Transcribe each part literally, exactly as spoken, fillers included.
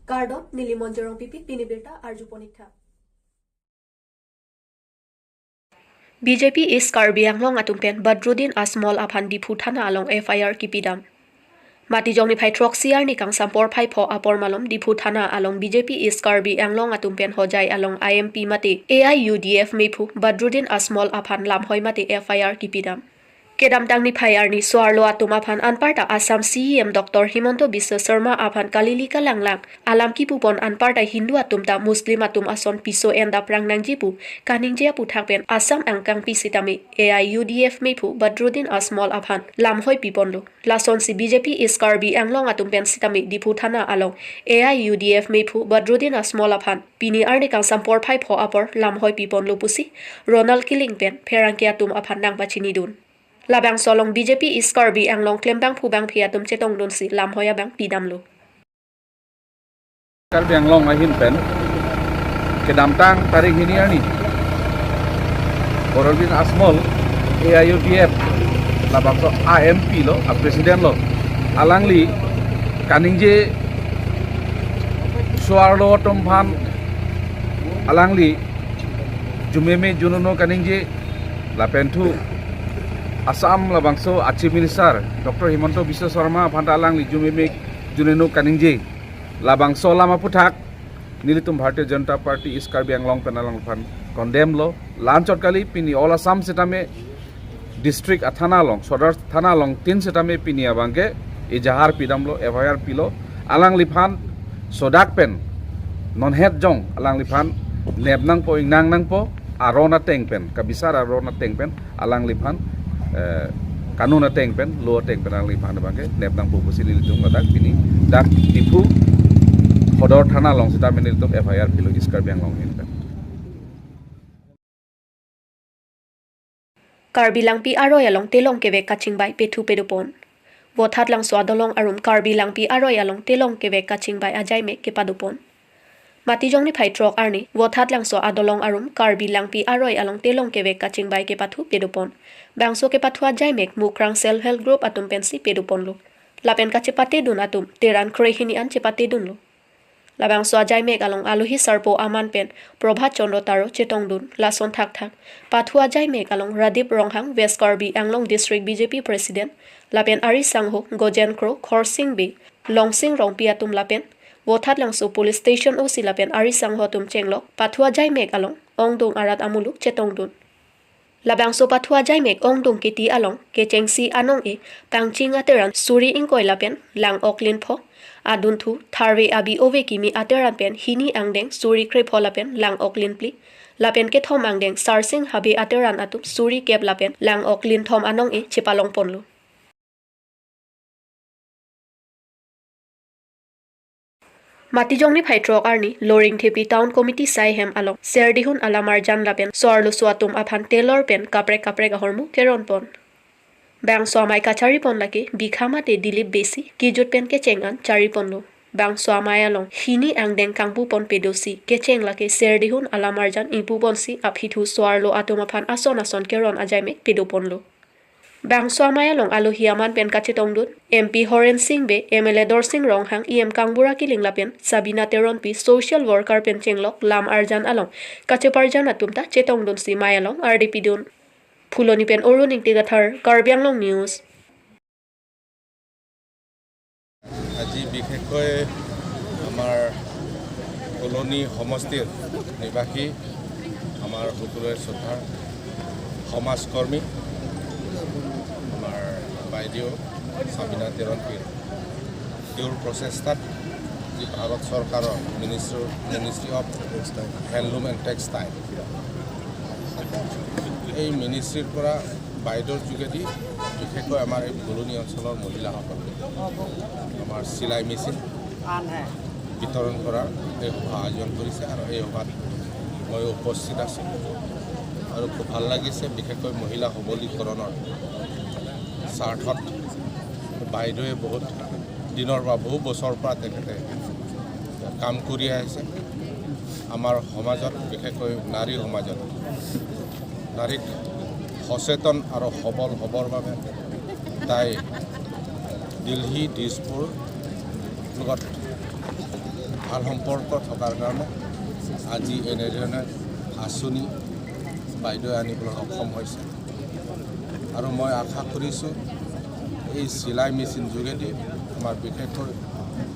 Kardom, neli Monjorong Pipi, pini birta arju ponik tha. B J P East Karbi Anglong atum pen Badruddin Ajmal aphan Diphu Thana along F I R kipidam. Matijong niphai throksi arni kangsam porphai pho apor malom Diphu Thana along B J P East Karbi Anglong atum pen Hojai along I M P mate A I U D F mephu Badruddin Ajmal aphan lamhoi mate F I R kipidam. Kedamtang niphai arni so-arlo atum aphan anparta Assam C E M Doctor Himanta Biswa Sarma aphan kalili kalanglang alam kipupon anparta Hindu atum ta Muslim atum ason piso en daprang nangji pu kaningje aputhak pen Assam angkangpi sitame A I U D F mephu Badruddin Ajmal aphan lamhoi piponlo. Lasonsi B J P East Karbi Anglong atum pen sitame Diphu Thana along A I U D F mephu Badruddin Ajmal aphan pini arni kangsam porphai pho apor lamhoi piponlo pusi Ronald Killing pen pherangke atum aphan nangpachinidun. Labangso along B J P East Karbi Anglong klembangphu bangphi atum chetongdunsi lamhoi abang pidamlo. Karbi Anglong ahin pen kedamtang tarik hini arni Badruddin Ajmal A I U D F labangso a M P lo, a President lo, alangli kaningje so-arlo atum aphan alangli jumeme junono kaningje lapen thu Assam labangso a Chief Minister Doctor Himanta Biswa Sarma aphan ta alangli jumeme junono kaningje. Labangso alam aputhak nelitum Bharatiya Janata Party East Karbi Anglong pen alangphan condemn lo. La-anchot kali, pini all Assam sitame district athana along, Sodar Thana along tin sitame pini abangke ejahar pidamlo, F I R pilo. Alangliphan sodak pen nonhet jong alangliphan nep nangpo, ingnang nangpo, aron ateng pen, kabisar aron ateng pen alangliphan, eh, kanun ateng pen, law ateng pen alangliphan abangke nep nangpo pusi nelitum ladak pini dak Diphu Sodar Thana along sitame nelitum F I R pilo East Karbi Anglong ahin pen. Karbi Langpi aroi along telong kevek kachingbai pethu pedopon. Vothatlangso adolong arum Karbi Langpi aroi along telong kevek kachingbai ajaimek kepadopon. Matijong niphai throk arni Vothatlangso adolong arum Karbi Langpi aroi along telong kevek kachingbai kepathu pedopon. Bangso kepathu ajaimek Mukrang Self Help Group atum pensi pedoponlo. Lapen kachepatedun atum teran krehini an chepatedunlo. Labangso ajaimek along alohi sarpo aman pen Prabhat Chandra Taro chetongdun, lason thakthak pathu ajaimek along Radip Ronghang, West Karbi Anglong District B J P President, lapen ari sangho Gojen Kro, Khorsing Bey, Longsing Rongpi atum lapen Vothatlangso Police Station O C lapen ari sangho atum chenglok pathu ajaimek along ongdung arat amuluk chetongdun. Labangso pathu ajaimek ongdung kiti along kechengsi anong-e Pangching ateran suri ingkoi lapen lang-ok lin pho, adunthu tharve abi ove kimi ateran pen hini angdeng suri krepho lapen lang-ok lin phli, lapen kethom angdeng Sarsing Habe ateran atum suri kep lapen lang-ok lin thom anong-e chepalongponlo. Matijong niphai throk arni Loringthepi Town Committee saihem along Serdihun Alamarjan lapen so-arloso atum aphan telor pen kaprek kaprek ahormu keronpon. Bangso amei kacharipon lake Bikha mate Dilip Bey si kejut pen kecheng an chariponlo. Bangso amei along hini angdeng kangpupon pedosi kecheng lake Serdihun Alamarjan ingpuponsi aphithu so-arlo atum aphan ason ason keron ajaimek pedoponlo. Bangso amei along alohi aman pen kachetongdun M P Horen Sing Bey, M L A Dorsing Ronghang, E M Kangbura Killing lapen Sabina Teronpi, social worker pen chenglok lam arjan along kacheparjan atum ta chetongdunsi mei along ardi pidun. Phuloni pen Arun Ingti Kathar, Karbi Anglong News. আজি বিশেষকৈ আমাৰ কলনী সমষ্টিৰ নিবাসী, আমাৰ সকলোৰে শ্ৰদ্ধাৰ সমাজকৰ্মী, আমাৰ বাইদেউ চাবিনা তেৰণপীৰ, তেওঁৰ প্ৰচেষ্টাত যি ভাৰত চৰকাৰৰ ministry, ministry of handloom and textile, এই মিনিষ্ট্ৰীৰ পৰা বাইদেউৰ যোগেদি বিশেষকৈ আমাৰ এই ফুলনি অঞ্চলৰ মহিলাসকলে আমাৰ চিলাই মেচিন বিতৰণ কৰাৰ এই সভা আয়োজন কৰিছে আৰু এই সভাত মই উপস্থিত আছোঁ আৰু খুব ভাল লাগিছে। বিশেষকৈ মহিলা সবলীকৰণৰ স্বাৰ্থত বাইদেৱে বহুত দিনৰ পৰা, বহু বছৰৰ পৰা তেখেতে কাম কৰি আহিছে। আমাৰ সমাজত, বিশেষকৈ নাৰী সমাজত নাৰীক সচেতন আৰু সবল হ'বৰ বাবে তাই দিল্লী, দিছপুৰ লগত ভাল সম্পৰ্ক থকাৰ কাৰণে আজি এনেধৰণে আঁচনি বাইদেৱে আনিবলৈ সক্ষম হৈছে। আৰু মই আশা কৰিছোঁ এই চিলাই মেচিন যোগেদি আমাৰ বিশেষকৈ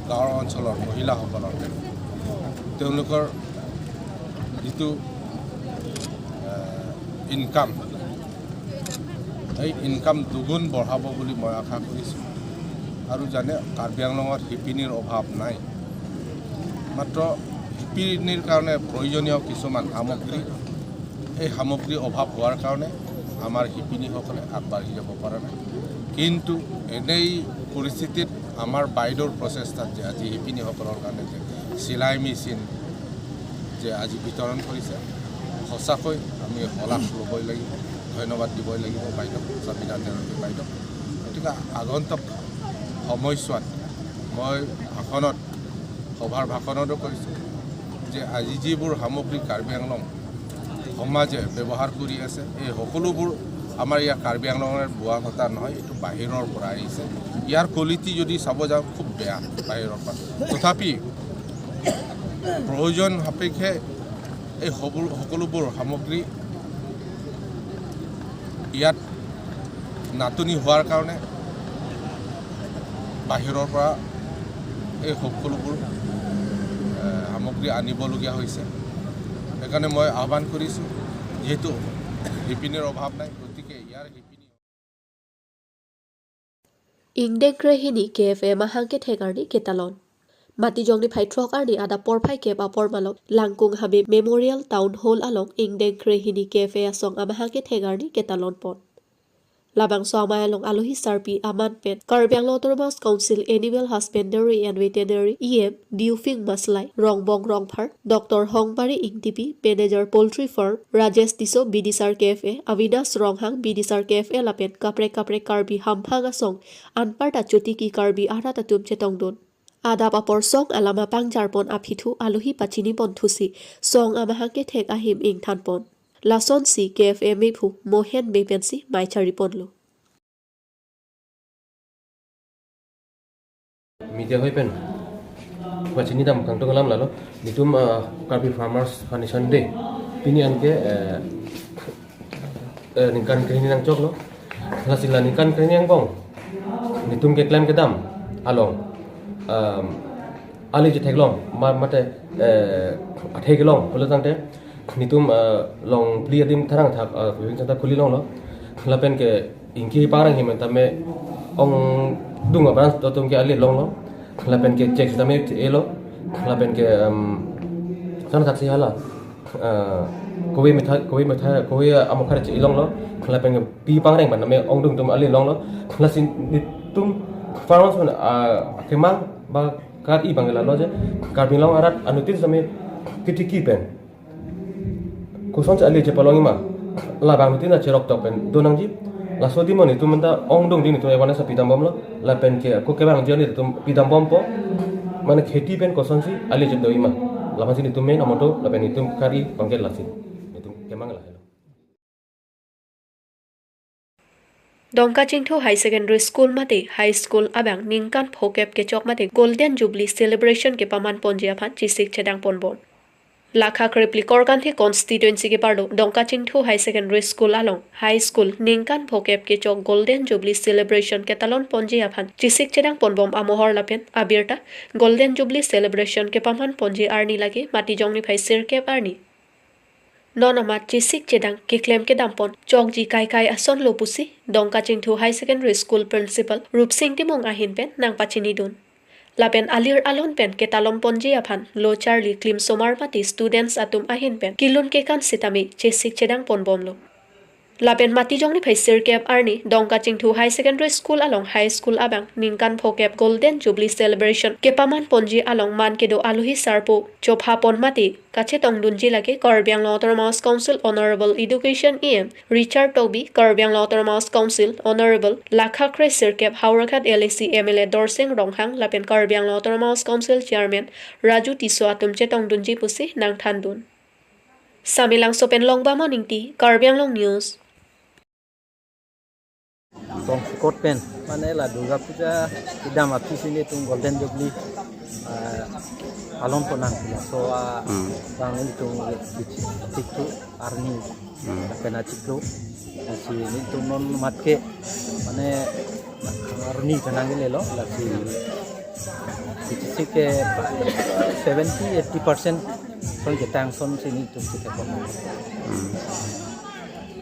গাঁৱৰ অঞ্চলৰ মহিলাসকলৰ তেওঁলোকৰ যিটো ইনকাম, এই ইনকাম দুগুণ বঢ়াব বুলি মই আশা কৰিছোঁ। আৰু জানে, কাৰ্বি আংলঙত শিপিনীৰ অভাৱ নাই, মাত্ৰ শিপিনীৰ কাৰণে প্ৰয়োজনীয় কিছুমান সামগ্ৰী, এই সামগ্ৰী অভাৱ হোৱাৰ কাৰণে আমাৰ শিপিনীসকলে আগবাঢ়ি যাব পৰা নাই। কিন্তু এনেই পৰিস্থিতিত আমাৰ বাইদেউৰ প্ৰচেষ্টাত যে আজি শিপিনীসকলৰ কাৰণে যে চিলাই মেচিন যে আজি বিতৰণ কৰিছে, সঁচাকৈ আমি শলাগ ল'বই লাগিব, ধন্যবাদ দিবই লাগিব বাইদেউ, চাবিনা তেৰণী বাইদেউ। গতিকে আগন্তুক সময়ছোৱাত মই ভাষণত, সভাৰ ভাষণতো কৈছোঁ যে আজি যিবোৰ সামগ্ৰী কাৰ্বি আংলং সমাজে ব্যৱহাৰ কৰি আছে, এই সকলোবোৰ আমাৰ ইয়াৰ কাৰ্বি আংলঙৰ বোৱা কটা নহয়, এইটো বাহিৰৰ পৰা আহিছে। ইয়াৰ কোৱালিটি যদি চাব যাওঁ, খুব বেয়া বাহিৰৰ পৰা। তথাপি প্ৰয়োজন সাপেক্ষে এই সকলো, সকলোবোৰ সামগ্ৰী ইয়াত নাটনি হোৱাৰ কাৰণে বাহিৰৰ পৰা এই সকলোবোৰ, এ, সামগ্ৰী আনিবলগীয়া হৈছে। সেইকাৰণে মই আহ্বান কৰিছোঁ, যিহেতু শিপিনীৰ অভাৱ নাই, গতিকে ইয়াৰ শিপিনী Ingdeng krehini K F A mahang kethek arni ketalon. Matijong niphai throk arni adap porphai kep apor malom Langkung Habe Memorial Town Hall along ingdeng krehini K F A asong amahang kethek arni ketalon pon. Labangso amei along alohi sarpi aman pen Karbi Anglong Autonomous Council Animal Husbandry and Veterinary E M Diufing Maslai, Rongbong Rongphar, Doctor Hongbari Ingtipi, Manager Poultry Farm, Rajesh Tisso, Bidisar K F A, Avinash Ronghang, Bidisar K F A lapen kaprek kaprek Karbi hamphang asong anparta chotiki Karbi arat atum chetongdun. Adap apor song alama pangjarpon aphi thu alohi pachinipon thusi song amahang kethek ahim ingthanpon. Lasonsi K F A mephu Mohen Bey pensi mei chariponlo. Media hoi pen pachinidam kangtung alam lalo. Nelitum, ah, Karbi Farmers Foundation Day pini anke, eh, eh, ningkan krehini nangchoklo. Lasi la ningkan krehini angbong nelitum keklem kedam along, um, ali chetheklong ma-, mate, eh, atheklong pulo tangte nelitum, eh, long phli adim tharang thak, eh, kuving santa khuli longlo. Lapen ke ingki parang him tame ongdung abang atum ke ali longlo. Lapen ke check tame elo. Lapen ke, em, sana thaksi hala, eh, kove methai, kove methai, kove amokhar che-e longlo. Lapen ke pi pangreng ban tame ongdung atum ali longlo. Lasi nelitum farmers pen, ah, kemang ba kar-i abang lalo je Karbi Anglong arat anuttin tame kitiki pen kosonsi ali chepalongji ma, labang anuttin ta cherok tok pen donangji. Laso adim nelitum anta ongdung adim nelitum awareness pidambomlo. Lapen ke ako kevangji nelitum pidambompo. Mane kheti pen kosonsi ali chepdoji ma, labangsi nelitum main amoto lapen nelitum kar-i abang ke lasi. Nelitum kemang lahelo. Dongkachingthu High Secondary School mate High School abang ningkan phokep kechok mate Golden Jubilee Celebration kepaman ponji aphan chesik chedang ponbom. Lakha krepli Korkanthi Constituency keparlo Dongkachingthu High Secondary School along High School ningkan phokep kechok Golden Jubilee Celebration ketalon ponji aphan chesik chedang ponbom amohor lapen abirta Golden Jubilee Celebration kepaman ponji arni lake Matijong niphai sirkep arni. Non amat chesik chedang keklem kedampon chokji kaikai asonlo pusi Dongkachingthu High Secondary School Principal Rupsing Timung ahin pen nangpachinidun. Lapen alir alon pen ketalon ponji aphan lo charli klimsomar mate students atum ahin pen kelun kekan sitame chesik chedang ponbomlo. Lapen Matijong niphai sirkep arni Dongkachingthu High Secondary School along High School abang ningkan phokep Golden Jubilee Celebration kepaman ponji along man kedo alohi sarpo chophapon mate kachetongdunji lake Karbi Anglong Autonomous Council Honorable Education E M Richard Tokbi, Karbi Anglong Autonomous Council Honorable Lakha kre sirkep Howraghat L A C M L A Dorsing Ronghang lapen Karbi Anglong Autonomous Council Chairman Raju Tisso atum chetongdunji pusi nangthandun. Samelangso pen Longbam Ingti, Karbi Anglong News. Bongkot pen, mane la Durga Puja kedam aphi si nelitum Golden Jubilee, ah, Alon ponang pila. So, ah, Hmm. bang nelitum tik tu arni. Hmm. Lapen achiklo. Lasi nelitum non mat ke, mane, arni kanang ke lelo. Lasi, sik ke seventy, eighty percent son ketang sonsi nelitum kita kon. Hmm.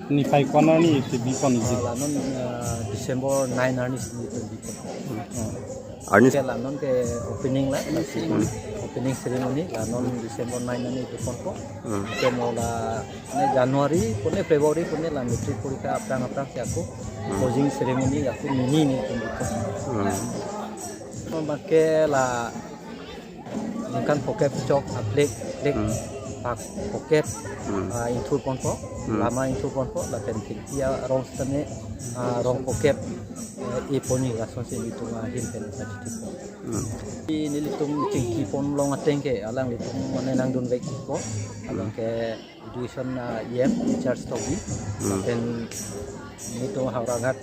Niphai ko-an arni si bipon isi? Ah, la non, ah, December nine arni si nelitum bipon. Hmm. Arni Ke la non ke opening la, lasi Hmm. opening ceremony, la non December nine arni biponpo. Hmm. Ke mo la ne January, pune February, pune la matric porikha aphrang aphrang si ako Hmm. closing ceremony ako mini nelitum bipon. Hmm. Bang ke la ningkan phokep chok aplek, plek, Hmm. pak phokep, Hmm. ah, ingthur ponpo, Hmm. lama ingthur ponpo, lapen khilki arong setame, ah, rong phokep, eh, e pon-i, lasonsi nelitum ahin pen pachiti pon. Hmm. Nelitum chingki ponlong ateng ke alanglitum mane nangdun vekpo. Alang ke education, ah, E M in charge Tokbi. Hmm. Lapen nelitum Howraghat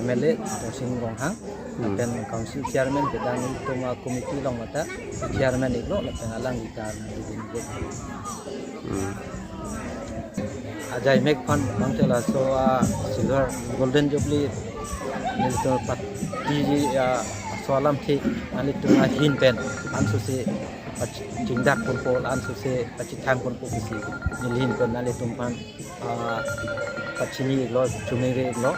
M L A Tuliram Ronghang. Hmm. Lapen council chairman kedang nelitum, ah, committee along mate chairman iklo lapen alang kita nangdun vek. Hmm. Ajai mek aphan bang te laso, ah, silver golden jubilee nelitum party, ah, laso alam ke nelitum ahin pen ansose pachingdak ponpo, ansose pachethang ponpo pusi neli ahin pen nelitum aphan, ah, pachini iklo, chumere iklo.